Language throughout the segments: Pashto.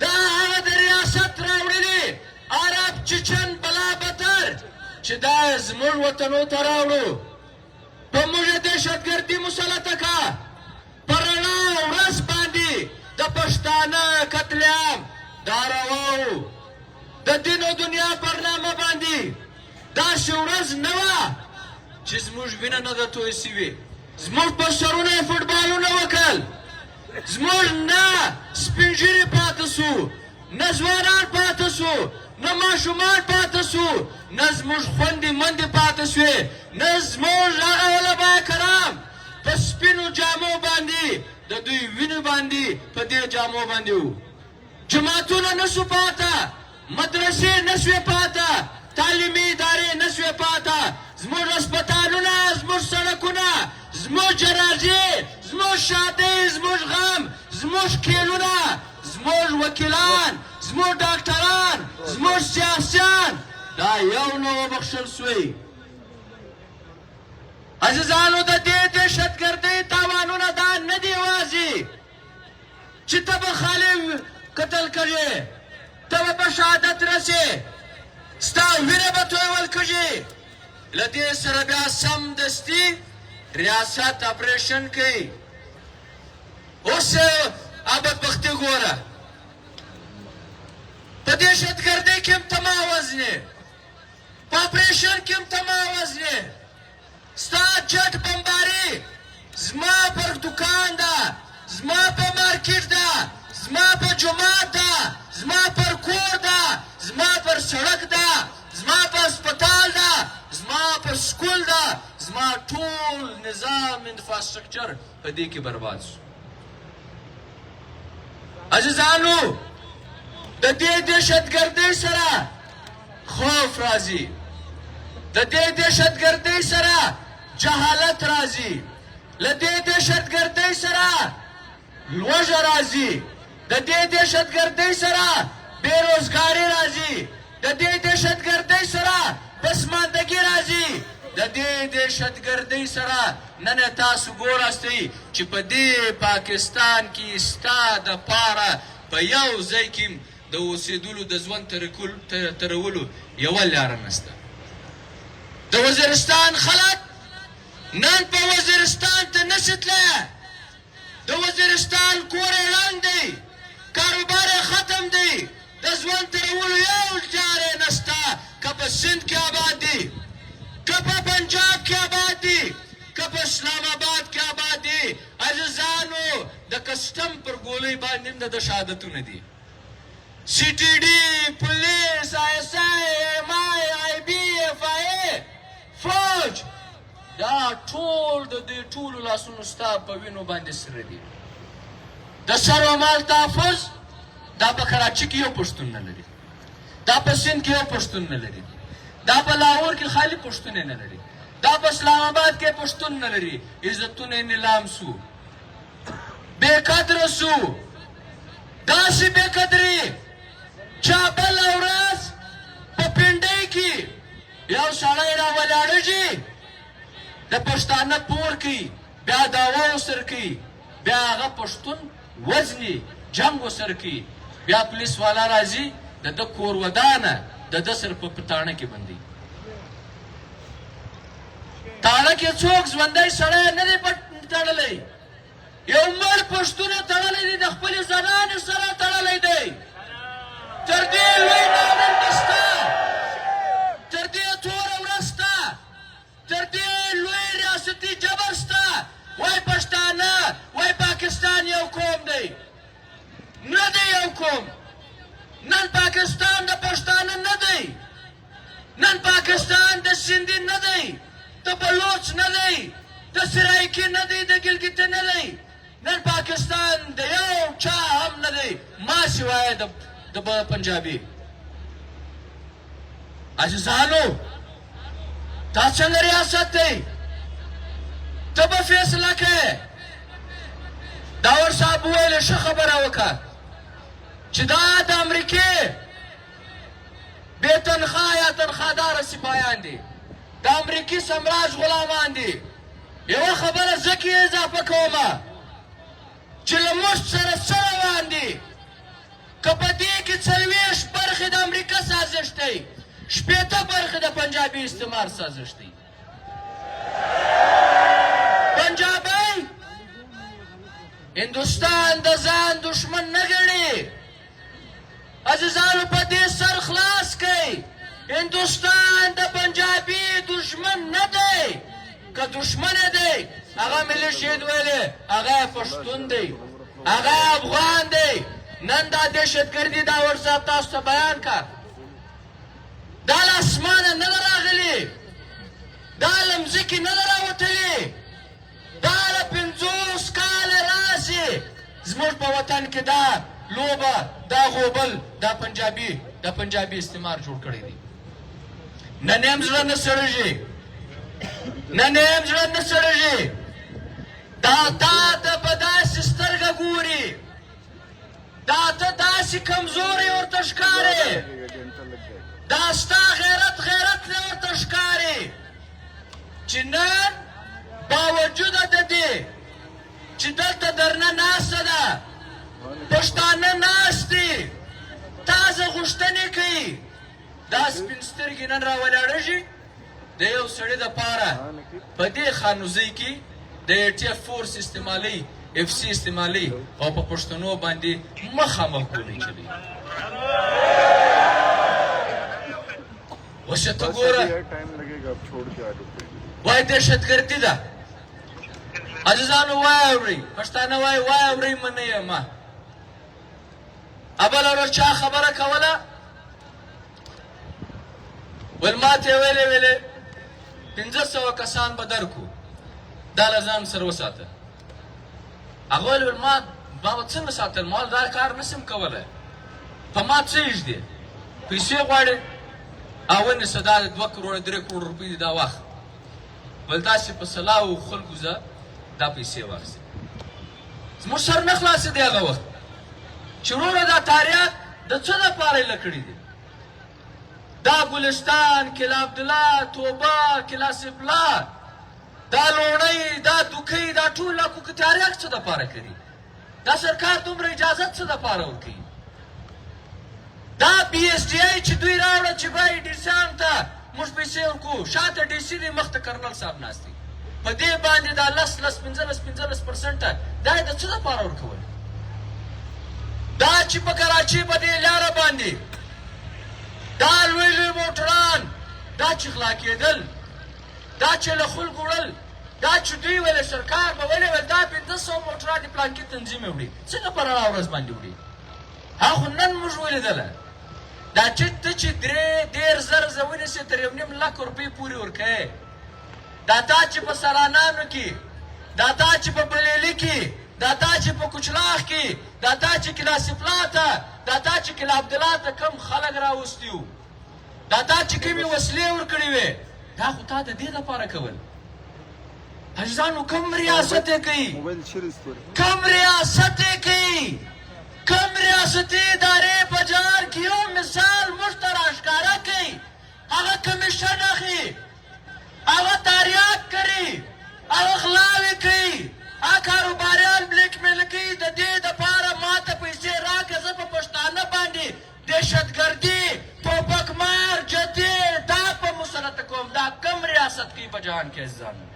دا هغه د ریاست راوړلي عرب چچن بلا بتر چې دا یې زموږ وطنو ته راوړو، په موږ یې دهشتګردي مسلطه کړه، په رڼا ورځ باندې د پښتانه قتل عام دا روا و. د دین او دنیا پر نامه باندې داسې ورځ نه وه چې زموږ وینه نه ده تویه شوې. زموږ په سرونو یې فوټبالونه وکړل، زموږ نه سپین ږیري پاته شو، نه ځوانان پاته شو، نه ماشومان پاته شو، نه زموږ خوندې مندې پاته شوې، نه زموږ هغه علماء کرام په سپینو جامو باندې د دوی وینې باندې په دې جامو باندې وو. جوماتونه نه شو پاته، مدرسې نه شوې پاته، تعلیمي ادارې نه شوې پاته، زموږ هسپتالونه، زموږ سړکونه، زموږ جنازې، زموږ ښادۍ، زموږ غم، زموږ کېلونه، زموږ وکیلان، زموږ ډاکټران، زموږ سیاسیان دا یو نه وبخښل شوی. عزیزانو، د دې دهشتګردۍ تاوانونه دا نه دي یوازې چې ته به خالي قتل کږې، ته به په شهادت رسې، ستا وینه به تویول کږي. له دې سره بیا سمدستي ریاست اپریشن کوي. اوس بدبختي ګوره، په دهشتګردۍ کې هم ته ما وژنې، په اپریشن کې هم ته ما وژنې. ستا جټ بمباري زما پر دوکان ده، زما په مارکیټ ده، زما په جومات ده، زما پر کور ده، زما پر سړک ده، زما په هسپتال ده، زما پر سکول ده، زما ټول نظام انفراسټرکچر په دې کې برباد شو. عزیزانو، د دې دهشتګردۍ سره خوف راځي، د دې دهشتګردۍ سره جهالت راځي، له دې دهشتګردۍ سره لوږه راځي، د دې دهشتګردۍ سره بې روزګاري راځي، د دې دهشتګردۍ سره پسماندګي راځي، د دې دهشتګردۍ سره نن تاسو ګوراستئ چې په دې پاکستان کې ستا د پاره په یو ځای کې د اوسېدلو د ژوند ترولو یوه لاره نشته. د وزیرستان خلک نن په وزیرستان ته نشي تللی، د وزیرستان کور یې ړنګ دی، کاروبار یې ختم دی، د ژوند تېرولو یو لار یې نشته. که په سند کې آباد دي، که په پنجاب کې آباد دي، که په اسلام آباد کې آباد دي، عزیزانو، د کسټم پر ګولۍ باندې هم د ده شهادتونه دي. سي ټي ډي، پولیس، آی اس آی، ایم آی، آی بي، اف آی ای، فوج، دا ټول د دې ټولو لاسونو ستا په وینو باندې سره دي. د سر او مال تحفظ دا په کراچي کې یو پښتون نه لري، دا په سند کې یو پښتون نه لري، دا په لاهور کې خالي پښتون نه لري، دا په اسلام آباد کې پښتون نه لري. عزتونه یې نیلام سو، بې قدره سو، داسې بې قدري چا بله ورځ په پنډۍ کې یو سړی را ولاړېږي، د پښتانه پور کوي، بیا دعوه ورسره کوي، بیا هغه پښتون وژني، جنګ ورسره کوي، بیا پولیس والا راځي، د ده کور ودانه د ده سره په تاڼه کې بندوي. تاڼه کې څوک ژوندی سړی نه دی تړلی، یو مړ پښتون یې تړلی دی، د خپلې زنانې سره تړلی دی. تر دې لوی ناورین نشته، تر دې توره ورځ شته، تر دې لوی ریاستي جبر شته. وای پښتانه، وای پاکستان یو قوم دی، نه دی یو قوم. نن پاکستان د پښتانه نه دی، نن پاکستان د سندي نه دی، د بلوچ نه دی، د سرایکي نه دی، د ګلګتي نه دی. نن پاکستان د یو چا هم نه دی ما سوای د پنجابي. عزیزانو، دا څنګه ریاست دی؟ ته به فیصله کوې. داور صاحب وویل ښه خبره وکړه چې دا د امریکې بې تنخوا یا تنخواداره سپایان دي، د امریکي سمراج غلامان دي. یوه خبره زه کې اضافه کوم چې له موږ سره څه روان دي. که په دې کې 40 برخې د امریکا سازش دی، 60 برخې د پنجابي استعمار سازش دی. پنجابی هندوستان د ځان دشمن نه ګڼي. عزیزانو، په دې سر خلاص کړئ، هندوستان د پنجابي دشمن نه دی. که دشمن دی، هغه ملي شهید ویلې، هغه پښتون دی، هغه افغان دی. نن دا دهشتګردي دا ورصاحب تاسو ته بیان کا، دا له اسمانه نه ده راغلي، دا له مځکې نه ده راوتلي، دا له 50 کاله راسي زموږ په وطن کې دا لوبه، دا غوبل، دا پنجابي، دا پنجابي استعمار جوړ کړی دی. نن یې هم زړه نه سړېږي، نن یې هم زړه نه سړېږي. دا تا ته په داسې سترګه ګوري، دا ته داسې کمزوری ورته ښکارې، دا ستا غیرت غیرت نه ورته ښکاري، چې نن باوجوده د دې چې دلته درنه ناسته ده، پښتانه ناست دي، تازه غوښتنې کوي، دا سپین سترګې نن راولاړېږي د یو سړي دپاره په دې خانوزۍ کې د ای ټي اف فورس استعمالوي، اف سي استعمالوي، او په پښتنو باندې مخامخ ګولۍ چلوي. اوس ته ګوره، وایي دهشتګردي ده. عزیزانو، واورئ، پښتانه وایي واورئ منئ یې ما. بله ورځ چا خبره کوله، ویل ما ته یې ویلې، ویلې 500 کسان به درکو، دا له ځان سره وساته. هغه ویل، ویل ما به څنګه ساتل؟ ما دا کار نشم کولی، په ما څه ږدې؟ پیسې غواړې؟ او ونیسه، دا د 2 کروړه 3 کروړه روپۍ دي، دا واخله. بل داسې په سلاو خلکو زه دا پیسې واخیستې. زموږ سر نه خلاصېدی هغه وخت چې وروره دا تاریاک د څه دپاره یې کړي دي؟ دا ګلستان، قلعه عبدالله، توبه، قلعه سیفلا، دا لوڼۍ، دا دوکۍ، دا ټول علاقو کې تاریاک څه دپاره کوي؟ دا سرکار دومره اجازت څه دپاره ورکوي؟ دا بي اس ډي آی چې دوی راوړه چې بای ډي سیان ته موږ پیسې ورکو، شاته ډي سي دی، مخته کرنل صاحب ناست دی، په دې باندې دا 10 10 15 15% دا یې د څه دپاره ورکول؟ دا چې په کراچۍ په دې لاره باندې دا لوی لوی موټران دا چې غلا کېدل، دا چې له خلکو وړل، دا چې دوی ویلې سرکار به ولې ویل دا 500 موټران د پلانکي تنظیم یې وړي، څنګه په رڼا ورځ باندې وړي؟ هغه خو نن موږ ولیدله. دا چې ته چې 33,000 زه ونیسې، تر 1.5 لک روپۍ پورې ورکوې، دا تا چې په سرانانو کې، دا تا چې په بلیلي کې، دا تا چې په کچلاغ کې، دا تا چې قلعه سیفلا ته، دا تا چې قلعه عبدالله ته کم خلک راوستي وو، دا تا چې کومې وسلې ورکړې وې، دا خو تا د دې لپاره کول. عزیزانو، کوم ریاست یې کوي؟ کوم ریاست یې کوي؟ کوم ریاستي ادارې په جار کې یو مثال موږ ته راښکاره کوي؟ هغه کمیشن اخلي، هغه تاریاک کوي، هغه غلاوې کوي، هغه کاروباریان بلیک میل کوي. د دې دپاره ما ته پیسې راکړه، زه په پښتانه باندې دهشتګردي، ټوپکمار، جتې دا په مسلط کوم. دا کوم ریاست کوي په جهان کې؟ عزیزانو،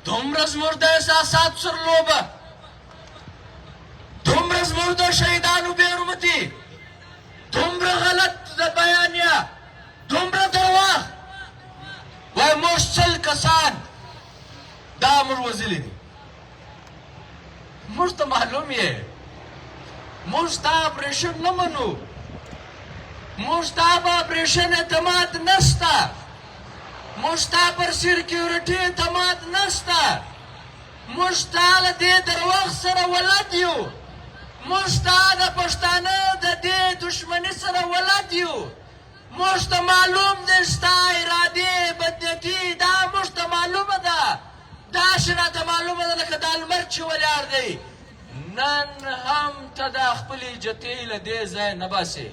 دومره زموږ د احساساتو سره لوبه، دومره زموږ د شهیدانو بې حرمتي، دومره غلط د بیانیه، دومره درواغ. وای موږ 100 کسان دا موږ وزلي دي. موږ ته معلوم یې، موږ ستا اپریشن نه منو، موږ ستا په اپریشن اعتماد نشته، موږ ستا پر سیکیورټي اعتماد نشته، موږ ستا له دې درواغ سره ولد یو، موږ ستا د پښتانه د دې دښمني سره ولد یو. موږ ته معلوم دی ستا ارادې بدنیتي، دا موږ ته معلومه ده، داسې راته معلومه ده لکه دا لمر چې ولاړ دی. نن هم ته دا خپلې جتې له دې ځایه نه باسې.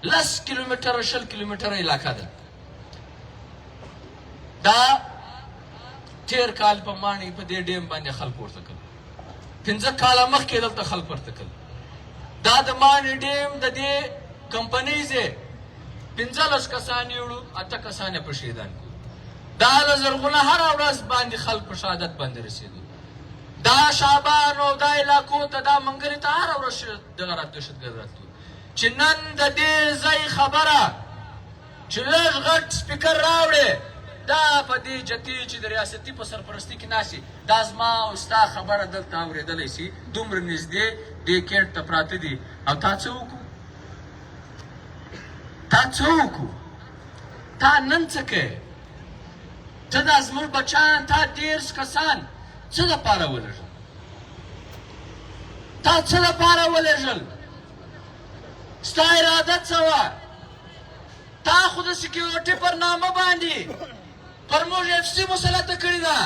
10 کیلومتره 20 کیلومتره علاقه ده. دا تیر کال په ماڼۍ په دې ډیم باندې خلک ورته کړل. 5 کاله مخکې دلته خلک ورته کړل. دا د ماڼي ډیم د دې کمپنۍ ځای 15 کسان یې وړو، اته کسان یې په شهیدان کړو. دا له زرغونه هره ورځ باندې خلک په شهادت باندې رسېدو. دا شعبان او دا علاقو ته، دا منګلې ته هره ورځ دغه راتلو، دهشتګرد راتلو. چې نن د دې ځای خبره چې لږ غټ سپیکر راوړې، دا په دې جتې چې د ریاستي په سرپرستي کې ناستي، دا زما او ستا خبره دلته اورېدلی سي، دومره نږدې دې کینټ ته پراته دي. او تا څه وکړو؟ تا څه وکړو؟ تا نن څه کوې؟ ته دا زموږ بچیان، تا 30 کسان څه دپاره ولېږل؟ تا څه دپاره ولېږل؟ ستا اراده څه وه؟ تا خو د سکیورټي پر نامه باندې پر موږ اف سي مسلطه کړې ده.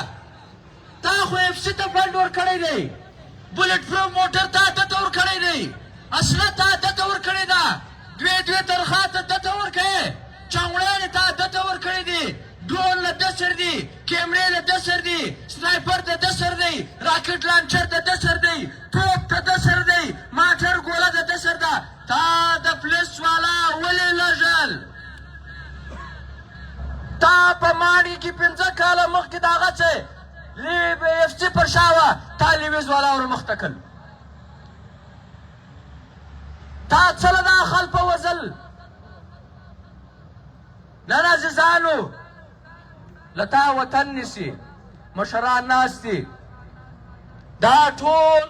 تا خو اف سي ته فنډ ورکړی دی، بلټ پروف موټر تا ده ته ورکړی دی، اسله تا ده ته ورکړې ده، دوې دوې تنخوا ته ده ته ورکړې، چاوڼیانې تا ده ته ورکړې دي، ډرون له ده سره دي، کیمرې له ده سره دي، سنایپر د ده سره دی، راکټ لانچر د ده سره دی، توپ د ده سره دی، ماټر ګوله د ده سره ده. تا د پولیس والا ولې لږل؟ تا په ماڼۍ کې 5 کاله مخکې د هغه څه اف سي پر شا وه، تا لیویز والا ور مخته کړ. تا څه له دا خلک وزل؟ نن عزیزانو له تا وطن نیسي، مشران ناست دي. دا ټول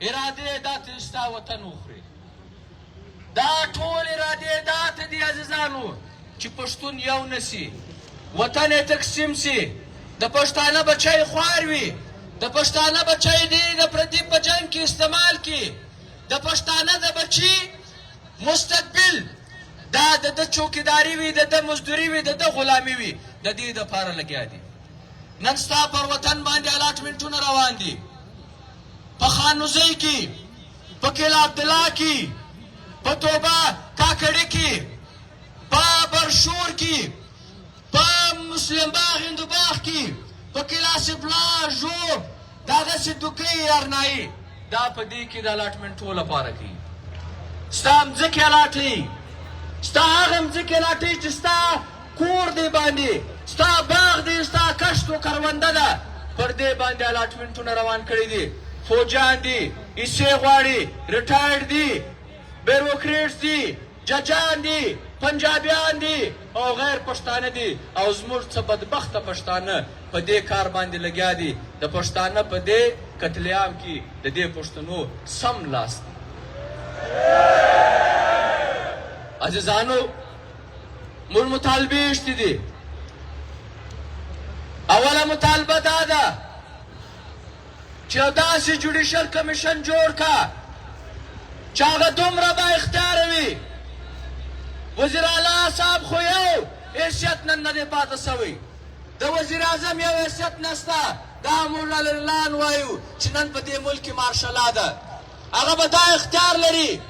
ارادې دا ته ستا وطن وخوري. دا ټول ارادې دا ته دي عزیزانو چې پښتون یو نسی، وطن یې تقسیم سي، د پښتانه بچی خوار وي، د پښتانه بچی دی د پردي په جنگ کې استعمال کی، د پښتانه د بچی مستقبل دا د ده چوکیداري وي، د ده مزدوري وي، د ده غلامي وي، د دې دپاره لګیا دي. نن ستا پر وطن باندې الاټمنټونه روان دي، په خانوزۍ کې، په قلعه عبدالله کې، په توبه کاکړي کې، په برشور کې، په مسلم باغ، هندو باغ کې، په قلعه سیف الله، ژوب، دغسې دوکۍ، ارنایي، دا په دې کې د الاټمنټو لپاره کوي. ستا مځکې الاټوي، ستا هغه مځکې الاټوي چې ستا کور دی باندې، ستا باغ دی، ستا کښت و کرونده ده. پر دې باندې الاټمنټونه روان کړي دي. فوجان دي، حصې غواړي، ریټایرډ دي، بیروکریټس دي، ججان دي، پنجابیان دي او غیر پښتانه دي. او زموږ څه بدبخته پښتانه په دې کار باندې لګیا دي. د پښتانه په دې قتل عام کې د دې پښتنو سم لاس دی. عزیزانو، موږ مطالبې ایښتې دي. اوله مطالبه دا ده چې یو داسې جوډیشل کمیشن جوړ کا چې هغه دومره با اختیاره وي. وزیر اعلی صاحب خو یو حیثیت نن نه دی پاته سوی، د وزیر اعظم یو حیثیت نسته. دا موږ اعلان وایو چې نن په دې ملک کې مارشل لا ده. هغه به دا اختیار لري،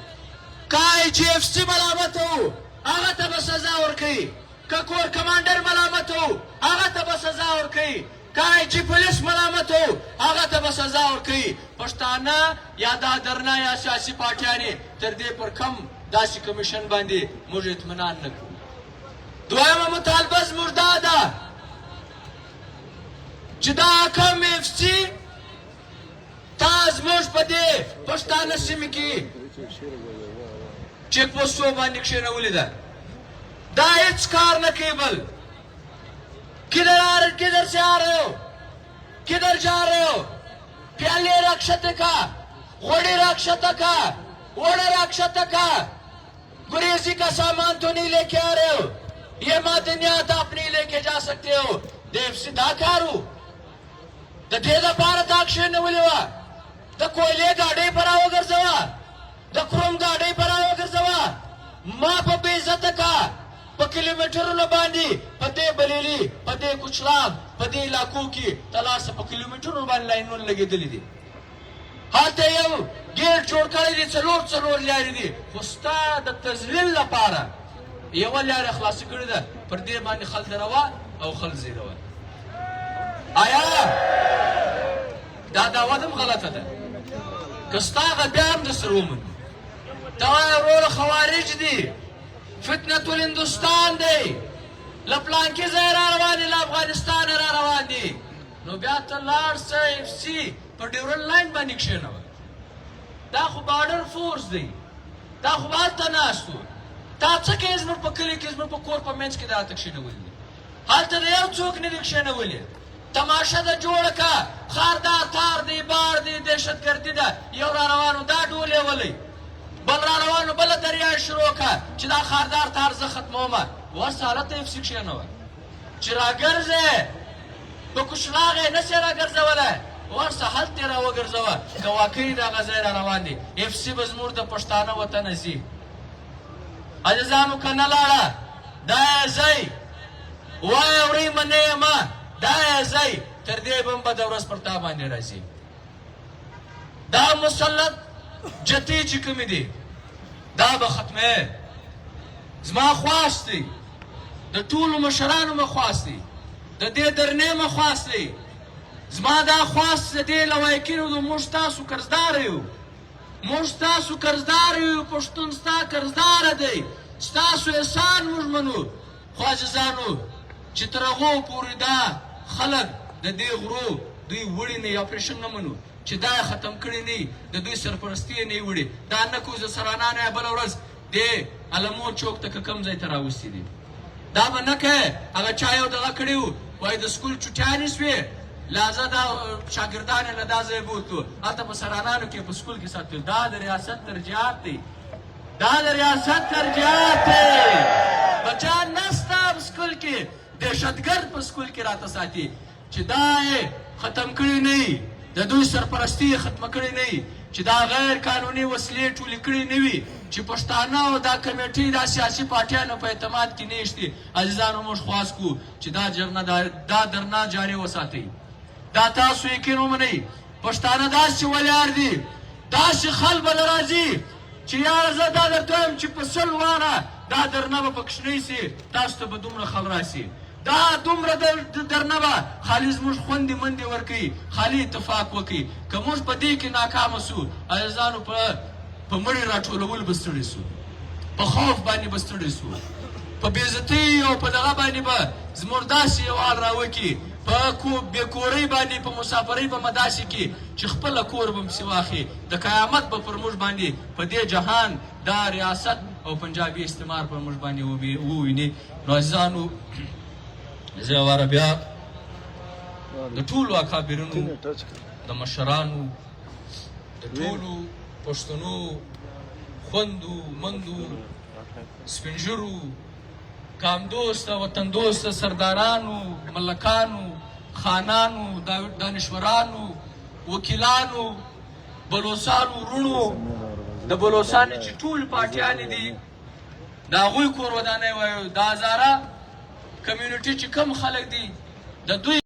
که آی جي اف سي ملامت وو، هغه ته به سزا ورکوي، که کور کمانډر ملامت وو، هغه ته به سزا ورکوي، که آی جي پولیس ملامت وو، هغه ته به سزا ورکوي. پښتانه یا دا درنه یا سیاسي پارټیانې تر دې پر کم داسې کمیشن باندې موږ اطمینان نه کوو. دویمه مطالبه زموږ دا ده چې دا کم اف سي تا زموږ په دې پښتانه سیمې کې چیک پوسټو باندې کښېنولې ده، دا هیڅ کار نه کوي. بل किधर आ रहे، किधर से आ रहे हो، किधर जा रहे हो؟ प्याले राक्षत का، घोड़े राक्षत का، ओड़े राक्षत का، गुरेजी का सामान तो नहीं लेके आ रहे हो؟ ये मादनियात आप नहीं लेके जा सकते हो. د اف سي دا کارو، د دې لپاره دا کښېنولې وه. د کویلې ګاډۍ پر راوګرځوه، د کروم ګاډۍ پر راوګرځوه. ما په بې عزته کا. په کیلومترونو باندې په دې بلیلی، په دې کچلاغ، په دې علاقو کې تلاشه، په کیلومترونو باندې لاینونه لګېدلي دي. هلته یو ګیټ جوړ کړی دی، څلور څلور لارې دي، خو ستا د تذلیل لپاره یوه لاره خلاصه کړې ده. پر دې باندې خل دروه او خل زیروه. آیا دا دعوه هم غلطه ده. که ستا هغه بیا هم د سره ومني، ته وایې وروره خوارج دي، فتنة الهندوستان دی، له پلانکي ځایه را روان دي، له افغانستانه را روان دي، نو بیا ته لاړ سه ایف سي په ډیورنډ لاین باندې کښېنوه. دا خو بارډر فورس دی، دا خو به هلته ناست وو. تا څه کوې زموږ په کلي کې، زموږ په کور په منځ کې دا ته کښېنولي دي؟ هلته د یو څوک نه دي کښېنولي. تماشه ده جوړه که، خاردار تار دی، بار دی، دهشتګردي ده. یو را روانو دا ډول یې ولی، بل را روانو بله دریا یې شروع که چې دا خاردار تار زه ختمومه. ورسه هلته ایف سي کښېنوه چې راګرځې، په کشلاغ یې نه سې راګرځولی، ورسه هلته یې راوګرځوه. که واقعي د هغه ځای را روان دي، ایف سي به زموږ د پښتانه وطنه ځي. عزیزانو که نه لاړه دا یې ځای، وایه ورئ منې یې مه، دا یې ځای، تر دې به هم بده ورځ پر تا باندې راځي. دا مسلط جتې چې کومې دي دا به ختمې. زما خواست دی، د ټولو مشرانو مه خواست دی، د دې درنې مه خواست دی. زما دا خواست د دې لوایقینو د موږ تاسو قرضدار یو، موږ ستاسو قرضدار یو، پښتون ستا قرضدار دی، ستاسو احسان موږ منو. خو عزیزانو چې تر هغو پورې دا خلک د دې غرو دوی وړي نه، اپریشن نه منو چې دا یې ختم کړي نه، د دوی سرپرستي یې نه وړي. دا نه کوو زه سرانانو یا بله ورځ دې علمو چوک ته که کوم ځای ته راوستي دي، دا به نه کوې. هغه چا یو دغه کړي وو، وایي د سکول چوټیانې سوې، لازه دا شاګردان یې له دا ځایه بوتلو، هلته په سرانانو کې په سکول کې ساتل. دا د ریاست ترجیحات دی، دا د ریاست ترجیحات دی. بچیان نسته په سکول کې، دهشتګرد په سکول کې راته ساتي چې دا یې ختم کړي نه، د دوی سرپرستي یې ختمه کړې نه، چې دا غیر قانوني وسلې ټولې کړې نه وي، چې پښتانه او دا کمیټې دا سیاسي پارټیانو په اعتماد کې نشتي. عزیزانو موږ خواست کوو چې دا جرنه دا درنا جاري وساتئ. دا تاسو یقین ومنئ، پښتانه داسې ولاړ دي، داسې خل به نه راځي چې یاره زه دا درته وایم چې په 100 واره دا درنه به پکښنۍ سي، تاسو ته به دومره خل راسي. دا دومره درنه به خالي زموږ خوندې مندې ورکوي، خالي اتفاق وکړي. که موږ په دې کې ناکامه سو عزیزانو، په مړي راټولولو به ستړي سو، په خوف باندې به ستړي سو، په بېعزتۍ او په دغه باندې به زموږ داسې یو حال راوکي، په بې کورۍ باندې، په مسافرۍ به مداسې کي چې خپله کور به پسې واخلي. د قیامت به پر موږ باندې په دې جهان دا ریاست او پنجابي استعمار پر موږ باندې وویني. نو عزیزانو زه یو واره بیا د ټولو اکابرینو، د مشرانو، د ټولو پښتنو خوندو مندو سپینږیرو، قام دوسته، وطن دوسته سردارانو، ملکانو، خانانو، دانشورانو، وکیلانو، بلوڅانو وروڼو، د بلوڅانو چې ټول پارټیانې دي د هغوی کور ودانۍ وایو، د هزاره کمیونټي چې کم خلک دي د دوی